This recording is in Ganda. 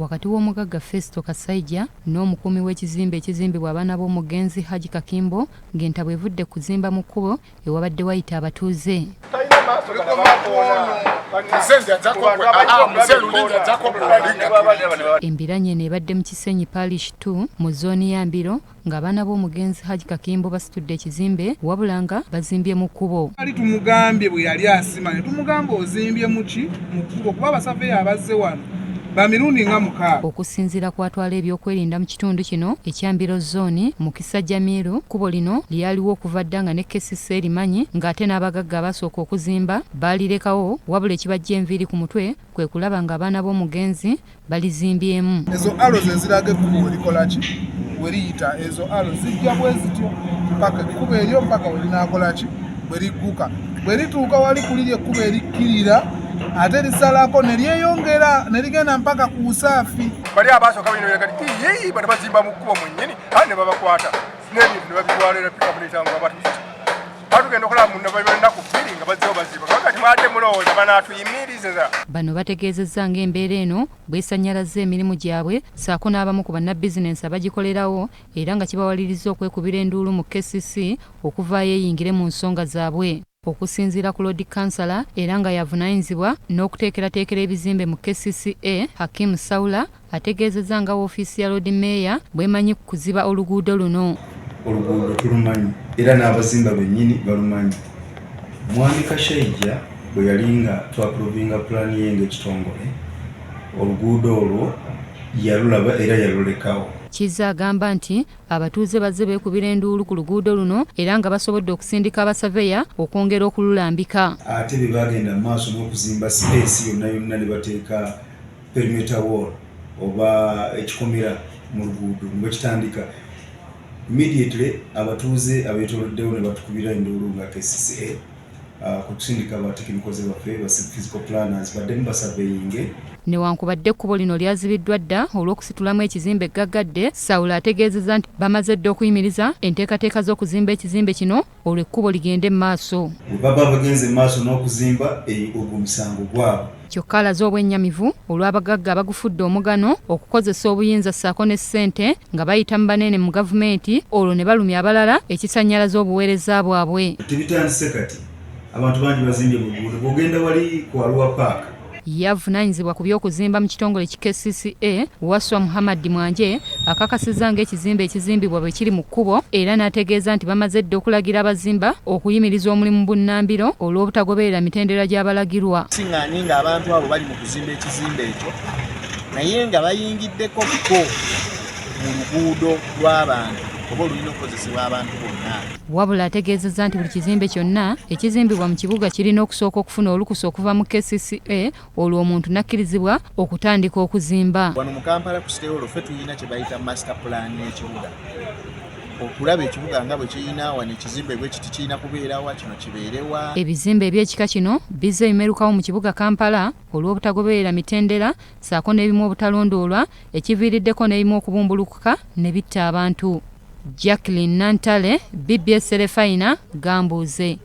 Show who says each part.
Speaker 1: Wakati w'omugagga Festo Kasaija n'omukuumi w'ekizimbe ekizimbibwa abaana b'omugenzi Hajji Kakimbo ng'entabwe evudde ku kuzimba mu kkubo ewabadde wayita abatuuze. Embiranye eno ebadde mu Kisenyi Parish 2 mu zooni ya Mbiro ng'abaana b'omugenzi Hajji Kakimbo basitudde ekizimbe wabula nga bazimbye mu kkubo.
Speaker 2: Twali tumugambye bwe yali asima ne tumugamba ozimbye muki mu kkubo kuba abasaveyo abazze wano ba mirundi nga mukaaga.
Speaker 1: Okusinziira ku atwala ebyokwerinda mu kitundu kino ekya Mbiro Zooni, Mukisa Jamiru, kkubo lino lyaliwo okuva dda nga ne KCC erimanyi ng'ate n'abagagga abaasooka okuzimba baalirekawo wabula ekibaggya enviiri ku mutwe kwe kulaba ng'abaana b'omugenzi balizimbyemu.
Speaker 2: Ezo arrows eziraga ekkubo werikola ki weriyita, ezo arrows zijja bwe zityo mpaka ekkubo eryo mpaka we linaakola ki bwe ligguka. Bwe lituuka wali kuliri ekkubo erikkirira ate lisalako ne lyeyongera ne ligenda mpaka ku Usaafi.
Speaker 3: Bali abaasooka balina kati ii bano bazimba mu kkubo mwennyini ate ne babakwata n'ebintu ne babitwala era pikapu n'etambula batuti. Batugenda okulaba mu nnaku bbiri nga bazzeewo bazimba kati mwate mulowooza banaatuyimiriza.
Speaker 1: Bano bategeezezza ng'embeera eno bw'esanyalazza emirimu gyabwe ssaako n'abamu ku bannabizinensi abagikolerawo era nga kibawalirizza okwekubira enduulu mu KCC okuvaayo eyingire mu nsonga zaabwe. Okusinziira ku Loodi Kansala era nga y'avunaanyizibwa n'okuteekerateekera ebizimbe mu KCCA, Hakim Saula ategeezezza nga woofiisi ya Loodi Meeya bw'emanyi ku kuziba oluguudo luno.
Speaker 4: Oluguudo tulumanyi era n'abazimba bennyini balumanyi. Mwami Kashaija bwe yali nga twapuruvinga pulaani ye ng'ekitongole, oluguudo olwo yalulaba era yalulekawo.
Speaker 1: Kizza agamba nti Abatuuze bazze beekubira enduulu ku luguudo luno era nga basobodde okusindika abasaveya okwongera okululambika.
Speaker 4: Ate be baagenda mu maaso n'okuzimba sipeesi yonna yonna ne bateeka perimeter wall oba ekikomera mu luguudo ne bakitandika. Immediately abatuuze abeetooloddewo ne batukubira enduulu nga KCCA. Kwe kusindika ba tekinikozi baffe ba physical planners baddemu basaveyinge.
Speaker 1: Newankubadde ekkubo lino lyazibiddwa dda olw'okusitulamu ekizimbe ggaggadde, Saulo ategeezezza nti bamaze dda okuyimiriza enteekateeka z'okuzimba ekizimbe kino olwo ekkubo ligende mu maaso.
Speaker 4: Bwe baba bagenze mu maaso n'okuzimba, ogwo musango gwabwe.
Speaker 1: Kyokka alaze obwennyamivu olw'abagagga abagufudde omugano okukozesa obuyinza ssaako ne ssente nga bayita mu banene mu gavumenti olwo ne balumya abalala ekisannyalaza obuweereza bwabwe.
Speaker 4: Tebitandise kati, abantu bangi bazimbye mu luguudo bw'ogenda wali ku Arua Park.
Speaker 1: Ye avunaanyizibwa ku by'okuzimba mu kitongole ki KCCA, Wasswa Muhammad Mwanje akakasizza ng'ekizimbe ekizimbibwa bwe kiri mu kkubo era n'ategeeza nti bamaze dda okulagira abazimba okuyimiriza omulimu bunnambiro olw'obutagoberera mitendera gy'abalagirwa.
Speaker 5: Siŋŋaanye ng'abantu abo bali mu kuzimba ekizimbe ekyo naye nga bayingiddeko kko mu luguudo lw'abantu oba olulina okukozesebwa abantu bonna.
Speaker 1: Wabula ategeezezza nti buli kizimbe kyonna ekizimbibwa mu kibuga kirina okusooka okufuna olukusa okuva mu KCCA olwo omuntu n'akkirizibwa okutandika okuzimba.
Speaker 5: Wano mu Kampala ku City Hall ffe tulina kye bayita master plan y'ekibuga okulaba ekibuga nga bwe kirina wano ekizimbe bwe kiti kirina kubeerawa kino kibeerewa.
Speaker 1: Ebizimbe eby'ekika kino bizze bimerukawo mu kibuga Kampala olw'obutagoberera mitendera ssaako n'ebimu obutalondoolwa ekiviiriddeko n'ebimu okubumbulukuka ne bitta abantu. Jacqueline Nantale, BBS Terefayina, Gambuuze.